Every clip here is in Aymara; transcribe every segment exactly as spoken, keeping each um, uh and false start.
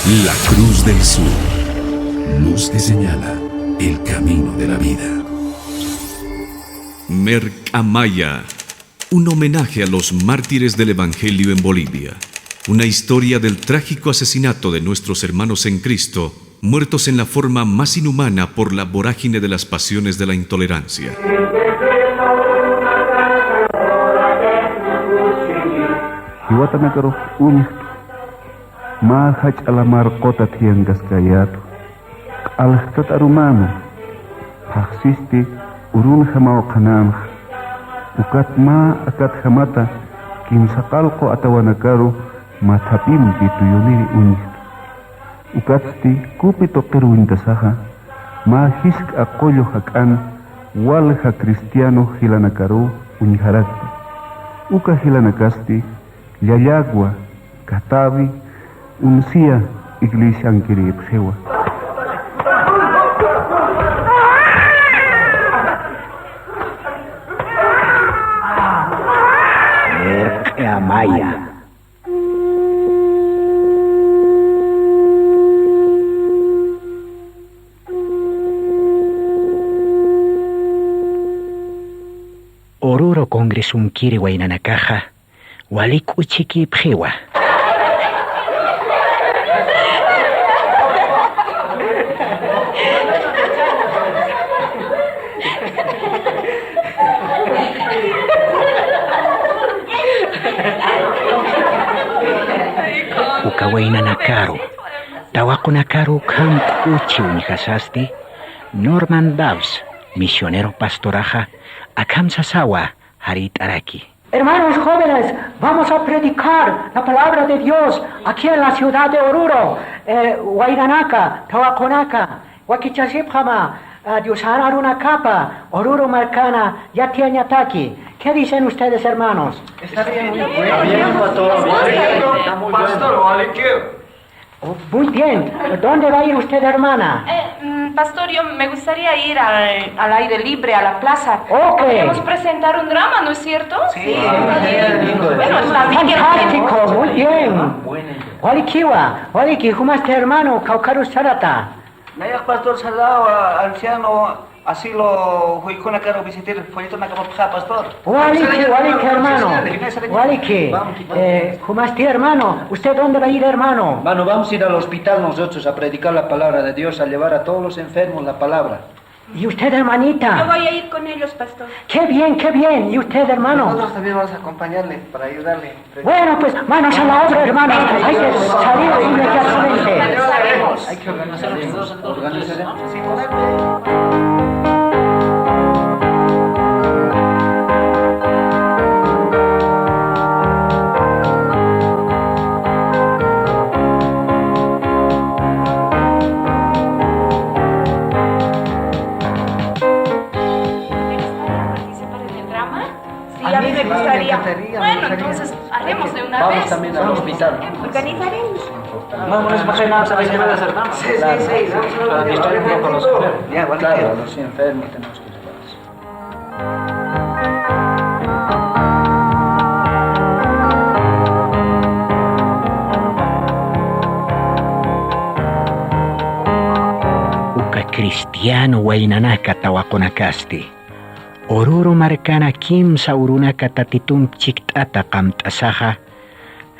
La Cruz del Sur. Luz que señala el camino de la vida. Mercamaya. Un homenaje a los mártires del Evangelio en Bolivia. Una historia del trágico asesinato de nuestros hermanos en Cristo, muertos en la forma más inhumana por la vorágine de las pasiones de la intolerancia. Jiwatanakarux uñjt'u, mä jach'a lamar quta thiyankaskayätwa. Q'aljtat arumäna, phaxsisti urunjamaw qhanänxa. Ukat mä akatjamata kimsaqallqu atawanakaru mathapimpi tuyuniri uñjta. Ukatsti kupi tuqiru uñtasaxa, mä jisk'a qullu jak'an walja cristiano jilanakaru uñjarakta. Uka jilanakasti Llallagua, Catavi, Uncia iglesiankirïpxiwa. Mercamaya. Oruro congresonkiri waynanakaxa, wali k'uchikïpxiwa. Uka waynanakaru, tawaqunakaru ukham k'uchi uñjasasti, Norman Doves, misionero pastoraxa, akham sasawa jarït'araki. Hermanos jóvenes, vamos a predicar la palabra de Dios aquí en la ciudad de Oruro. Eh, waynanaka, tawaqunaka, wakichasipxama, ah, Diosan arunakapa, Oruro markana yatiyañataki. ¿Qué dicen ustedes, hermanos? Está bien, muy bien. Está bien, pastor. Pastor, ¿vale qué? Oh, muy bien. ¿Dónde va a ir usted, hermana? Eh, mm, pastor, yo me gustaría ir al, al aire libre, a la plaza. Ok. Podemos presentar un drama, ¿no es cierto? Sí. Sí. Bueno, está bien. Fantástico, muy bien. Walikiwa, waliki, ¿cómo está, hermano? Kawkaru sarata. Nayax pastor sarata, anciano, asilo, juicuna caro visitir, folleto na capa, pastor. Waliki, waliki, hermano. Waliki. Eh, ¿cómo está, hermano? ¿Usted dónde va a ir, hermano? Hermano, vamos a ir al hospital nosotros a predicar la palabra de Dios, a llevar a todos los enfermos la palabra. ¿Y usted, hermanita? Yo voy a ir con ellos, pastor. Qué bien, qué bien. ¿Y usted, hermano? Nosotros también vamos a acompañarle para ayudarle. Bueno, pues, manos a la obra, hermanos. Hay que salir inmediatamente. Hay que organizarnos. Organizaremos. Sí, a mí me gustaría. Bueno, entonces haremos de una vez. Vamos también al hospital. Organizaremos. Vámonos, más allá, vamos a ver si puede hacer, ¿no? Sí, sí, sí, vamos a ver. Para distraer un poco a los enfermos. Ya, bueno, claro, a los enfermos tenemos que llevarlos. Uka cristiano waynanaka tawaqunakasti, Oruro markana kimsa urunaka Tatitump chikt'ata qamt'asaxa,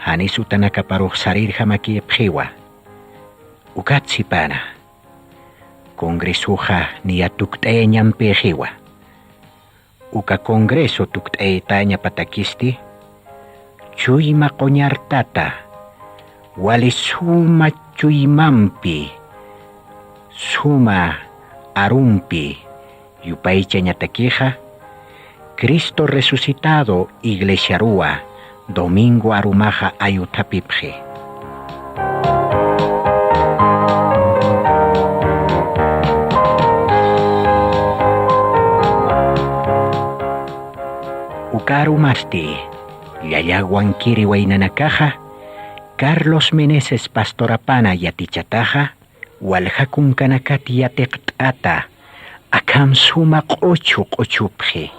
janis utanakaparux sarirjamakïpxiwa. Ukat sipana, congresoxa niya tukt'ayañampixiwa. Uka congreso tukt'ayañapatakisti, chuyma quñartata, wali suma chuymampi, suma arumpi yupaychañatakixa, Cristo resucitado iglesiaruwa domingo arumaxa ayuthapipxi. Uka arumasti, Llallaguankiri waynanakaxa, Carlos Meneses pastorapana yatichataxa, walja kunkanakat yatiqt'ata, akham suma q'uchu q'uchupxi.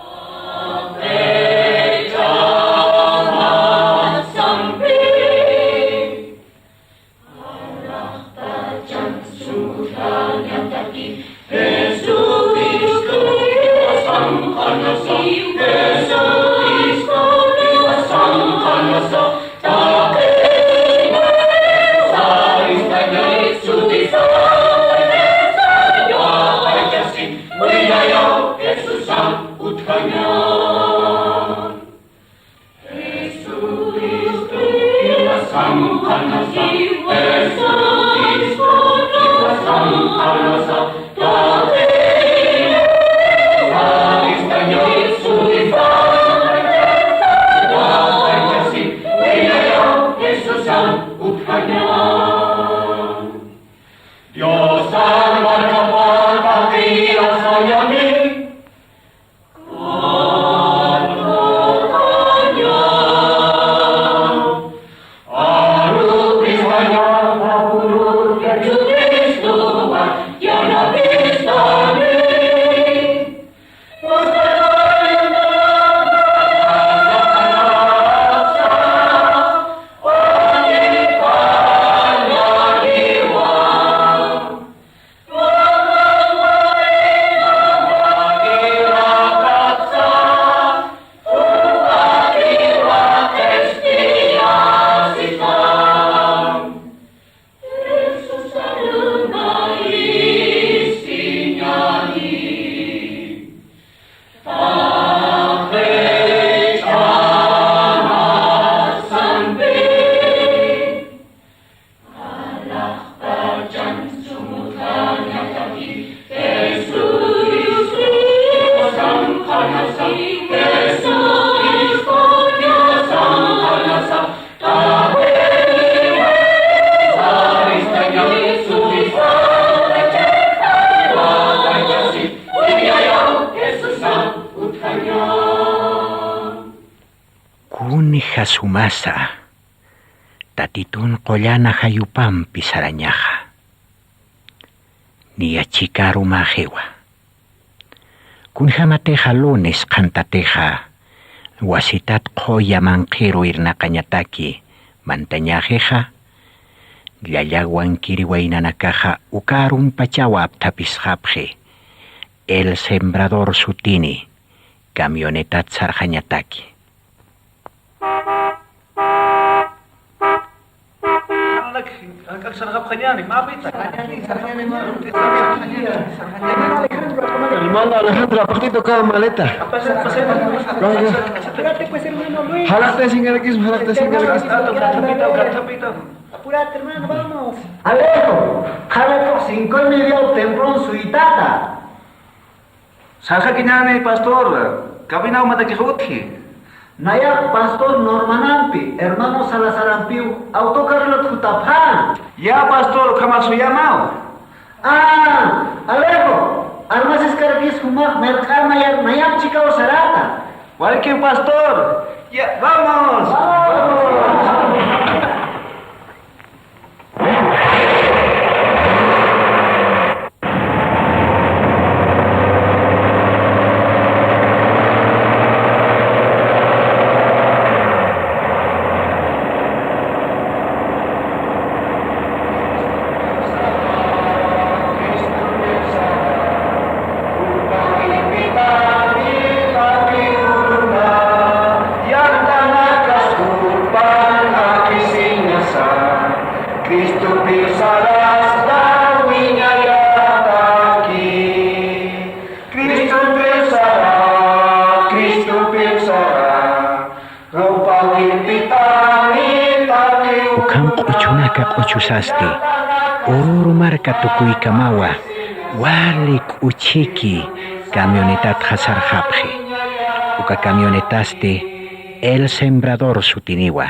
Jasumasa, Tatitun qullana jayupampi sarañaxa. Niya chikarumaxiwa. Kunjämatixa lunes qhantatixa wasitat qhuya manqhiru irnaqañataki mantañaxixa, llallawankiri waynanakaxa uka arumpachawa apthapisxapxi, El Sembrador sutini camionetat sarxañataki. Hermano Alejandro, apaqt'ita uka maleta. Jalaqt'asinkarakisma, jalaqt'asinkarakisma. Apúrate, hermano, vamos. Alejo, qhanakuq cinco y media temprón suytata. Sarxakiñäni, pastor, cabina umatakix utji. Nayax pastor Normanampi, hermano Salazarampiw autocarlot jutapxän. Ya, pastor, ukhamax suyamaw. Ah, Alejo, armasiskarakis jumax mirq'amayar nayam chikaw sarata. Walikiw, pastor. Ya, vamos. Vamos. Yaqtanakas jupan akisiñasa, Cristopir sarasta wiñayataki. Cristopir sara, Cristopir sara, Ukham q'uchunaka q'uchusasti, Oruro marka tukuykamawa wali k'uchiki camionetatxa sarxapxi. Uka camionetasti El Sembrador sutiniwa.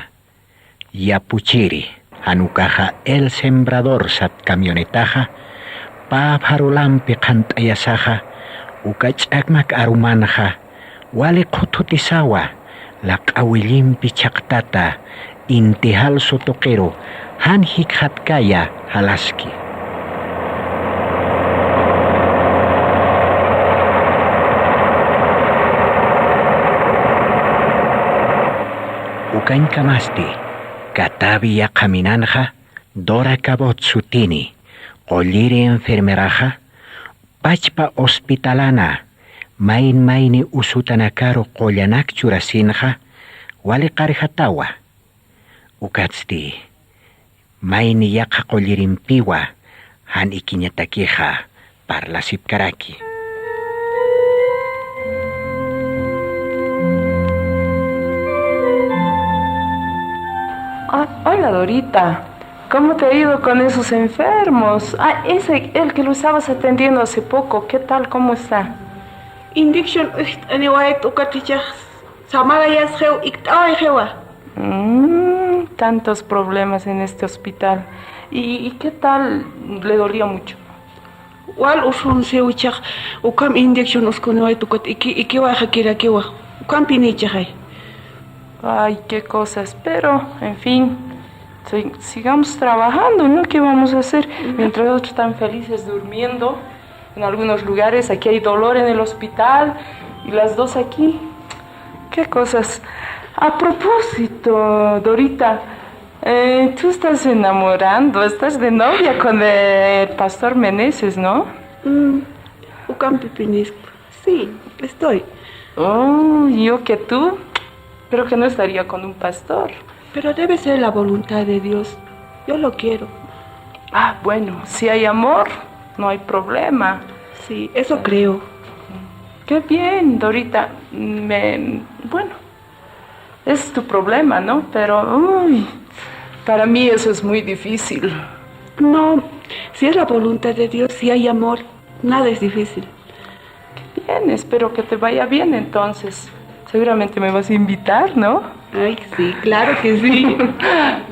Yapuchiri, jan ukaxa El Sembrador sat camionetaxa, pä farolampi qhant'ayasaxa, uka ch'akmak arumanxa, wali qhuthutisawa, laq'awillimpi chhaqtata, inti jalsu tuqiru, jan jikxatkaya jalaski. Ukañkamasti, Katavi yaqha minanxa, Dora Cabot sutini, qulliri enfermeraxa, pachpa hospitalana, mayn mayni usutanakaru qullanak churasinxa, wali qarjatawa. Ukatsti, mayni yaqha qullirimpiwa, jan ikiñatakixa, parlasipkaraki. Ah, hola, Dorita. ¿Cómo te ha ido con esos enfermos? Ah, ese, el que lo estabas atendiendo hace poco, ¿qué tal? ¿Cómo está? Inyección ukt'aniwayt, ukat jichhax samarayasxiw, ikt'awayxiwa. Mm, tantos problemas en este hospital. ¿Y, y qué tal? ¿Le dolía mucho? Wal usunsiw jichhax, ukham inyección uskuniwayt ukat iki, ikiwayxakirakiwa. Ukhampini jichhaxay. Ay, qué cosas, pero, en fin, si-, sigamos trabajando, ¿no? ¿Qué vamos a hacer? Ujú. Mientras otros están felices durmiendo en algunos lugares, aquí hay dolor en el hospital y las dos aquí. Qué cosas. A propósito, Dorita, eh, tú estás enamorando, estás de novia con el pastor Meneses, ¿no? Mm, ukampipinisku. Sí, estoy. Oh, yo que tú, creo que no estaría con un pastor. Pero debe ser la voluntad de Dios. Yo lo quiero. Ah, bueno, si hay amor, no hay problema. Sí, eso creo. Qué bien, Dorita. Me, bueno, es tu problema, ¿no? Pero, uy, para mí eso es muy difícil. No, si es la voluntad de Dios, si hay amor, nada es difícil. Qué bien, espero que te vaya bien entonces. Seguramente me vas a invitar, ¿no? Ay, sí, claro que sí.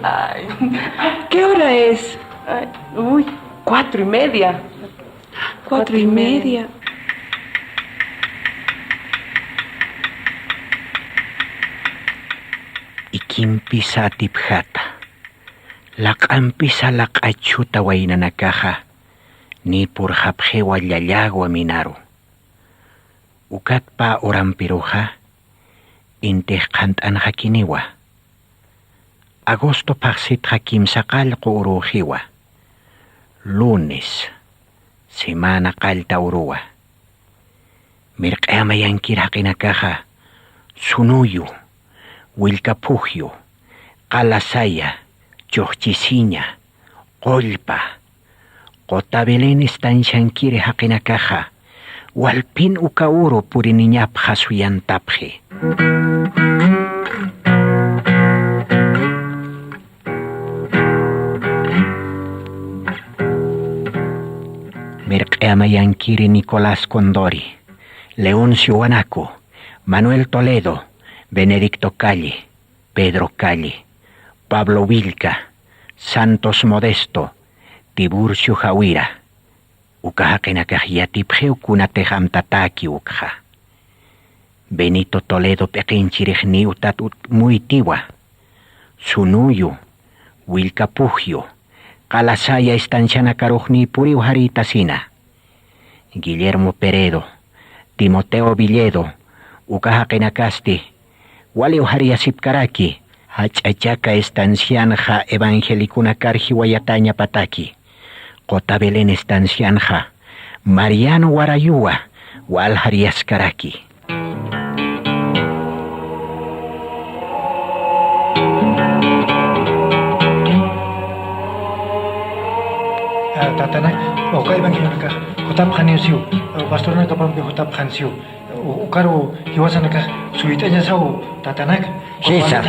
Ay. ¿Qué hora es? Ay, uy, cuatro y media. Cuatro y media. Cuatro y media. Wakimpisa atipjata, laq'ampisa laq'achhuta waynanakaxa, niy purxapxiwa llallagwa minaru. Ukat pä urampiruxa, intix qhant'anxakiniwa. Agosto phaxsitxa kimsa qallqu uruxiwa. Lunes, semana qallta uruwa. Mirq'ayamayankir jaqinakaxa, Sunuyu, Willka Phujyu, Qala Saya, Chujchisiña, Qullpa, Quta Belén estanciankiri jaqinakaxa, walphin uka uru puriniñapxa suyantapxi. Mirq'ayamayankiri Nicolás Condori, Leoncio Wanaco, Manuel Toledo, Benedicto Calle, Pedro Calle, Pablo Willka, Santos Modesto, Tiburcio Jawira. Uka jaqinakax yatipxiw kunatix amtatäki ukxa. Benito Toledo p'iqinchirix niy utat ut-, muytiwa. Sunuyu, Willka Phujyu, Qala Saya estancianakarux niy puriw jarïtasina. Guillermo Peredo, Timoteo Villedo, uka jaqinakasti, waliw jarïyasipkaraki, Jach'a Chaca estancianxa evangeliconakar jiwayatañapataki, Quta Belén estancianxa, Mariano Warayuwa, wal jarïyaskaraki. Ah, tatanak, uka evangelionakax jutapxaniw siw, pastoranakapampi jutapxan siw, u-, ukaru jiwasanakax suyt'añasaw tatanak, sisa,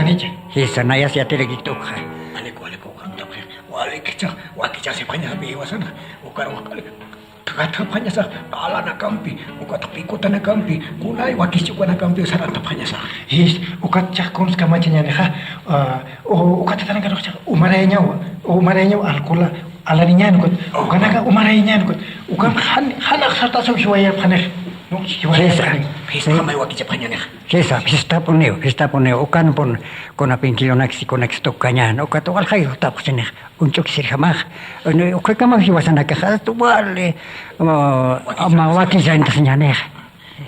sisa, nayas yatirakikta ukxa. Walik, walik, uka jutapxi, walik, ichax, wakichasipxañasapi jiwasanxa, ukaru, walik. Katxapxañasax q'alanakampi, ukat pikutanakampi, kunay wakich'ukanakampi sarantapxañasax. Jis, ukat chax kuns kamachañänixa, ah, u-, ukat tatanakarux chax umarayañaw, umarayañaw alcohola, alariñän ukat, ukanaka umarayañän ukat, ukan jan, jan axsartasaw jiwayarpxanix, ¿no? Jiwayarpxanix. Jis, jamay wakichapxañänixa. Sisa, fiestapuniw, fiestapuniw, ukanpun kunapin kilonakis, kunakis tukañän, ukat walxay jutapxsinix, uñch'uksirjamax, ukhakamax jiwasanakax, asta wali, uh, ama wakichantasiñänix.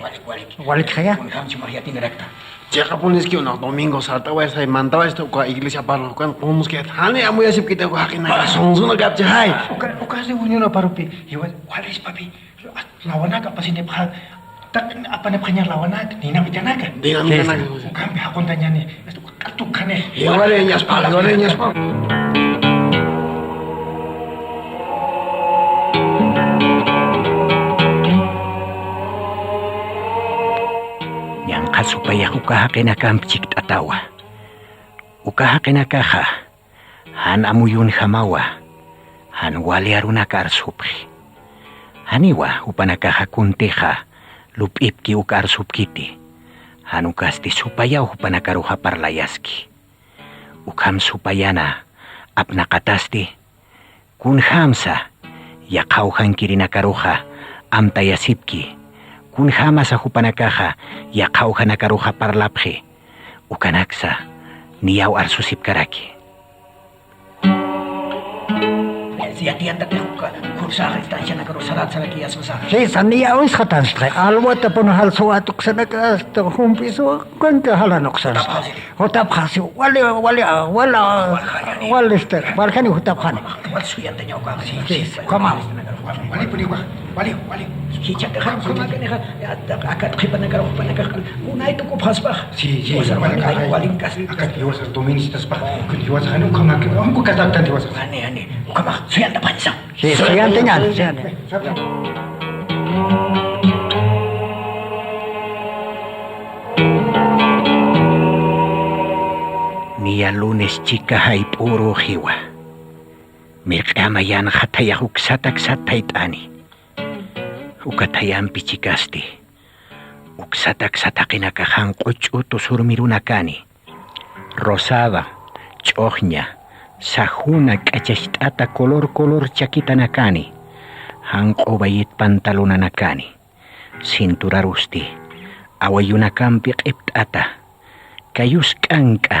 Walik, walik. Walikxaya. Kunjam chumax yatinarakta. Chiqapuniskiw, unax domingo sartaway, saymantaway, asta uka iglesia parroquial, qumuskayat, jani amuyasipkiti uka jaqinaka, sunsunakapchixay. Uka, uka reunión aparupi, jiwas, walispapi. Lawanak apasinipxa, taq apanipxaña lawanak, dinamitanakan. Dinamitanakan. Ukampi jaquntañäni, q'atukxani. Jiwareñaspa, jiwareñaspa. Ñanqha supayax uka jaqinakamp chikt'atawa. Uka jaqinakaxa, jan amuyunjamawa, jan wali arunaka arsupxi. Janiwa, jupanakaxa kuntixa lup'ipki uka arsupkiti. Jan ukasti supayaw jupanakarux parlayaski. Ukham supayana apnaqatasti, kunjamsa yaqhawjankirinakaruxa amtayasipki, kunjamasa jupanakaxa yaqhawjanakaruxa parlapxi. Ukanaksa niyaw arsusipkaraki. Yatiyantatixa uka kursaxa estancianakaru sarat sarakiyasmasa. Sisa, niyaw isxatanstxa. Alwatapun jalsuwa tuksanaka asta jump'iswa, ukanka jalanuqsanstxa. Jutapxasi. Jutapxasi. Wali, wali, wali, wali, este, walxani jutapxani. Wal suyantaña ukaxa. Sisa, ukhama. Wali, wali, wali. Wali, wali. Jichhataxa, jichhataxa, akat qhipanakar, jupanakax, unay tukupxaspax. Sí, sí, jiwasar, wali, wali, wali, wali, kas. Akat jiwasar doministaspax, kun jiwasar, jani ukhamak, amku kataptan jiwasar. Jani, jani, ukhamax, suyantapañsa. Sí, suyantañan, suyantañan. Niya lunes chika jayp'u uruxiwa. Mirq'ama yanxathayax uksata aksat thayt'ani. Uka thayampi chikasti, uksata aksat jaqinakax janq'u ch'utu surmirunakani. Rosada, ch'uxña, sajuna k'achacht'ata color color chakitanakani. Janq'u bayit pantalonanakani. Cinturarusti, awayunakampi q'ipt'ata. Kayus k'ank'a,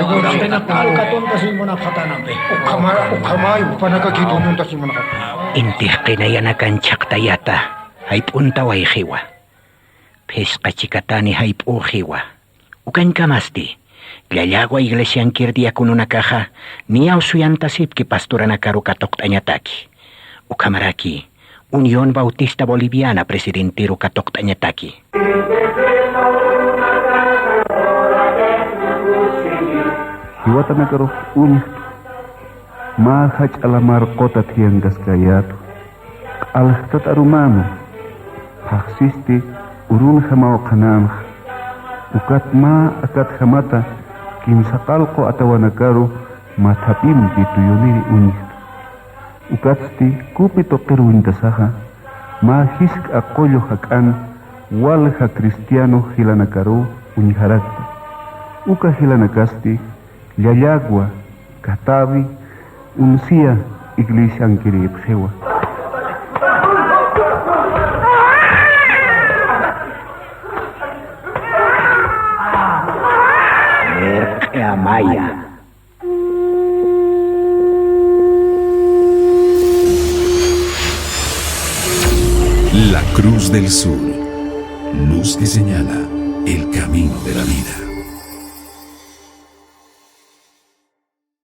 Ukhama, ukhama, upanaka kitununta simunxa. Intix qinayanakan chhaqtayata, jayp'unta wayxiwa. Phisqa chikatani jayp'uxiwa. Ukañkamasti, Llallagwa iglesiankir diacononakaxa, niyaw suyantasipki pastoranakaru katuqt'añataki. Ukhamaraki, Unión Bautista Boliviana presidentiru katuqt'añataki. Jiwatanakarux uñjt'u, mä jach'a lamar quta thiyankaskayätwa. Q'aljtat arumänwa, phaxsisti urunjamaw qhanänxa. Ukat mä akatjamata kimsaqallqu atawanakaru mathapimpi tuyuniri uñjta. Ukatsti kupi tuqiruw uñtasaxa, mä jisk'a qullu jak'an walja cristiano jilanakaruw uñjarakta. Uka jilanakasti Llallagwa, Catavi, Uncia iglesiankirïpxiwa. Irq'i Amaya. La Cruz del Sur, luz que señala el camino de la vida.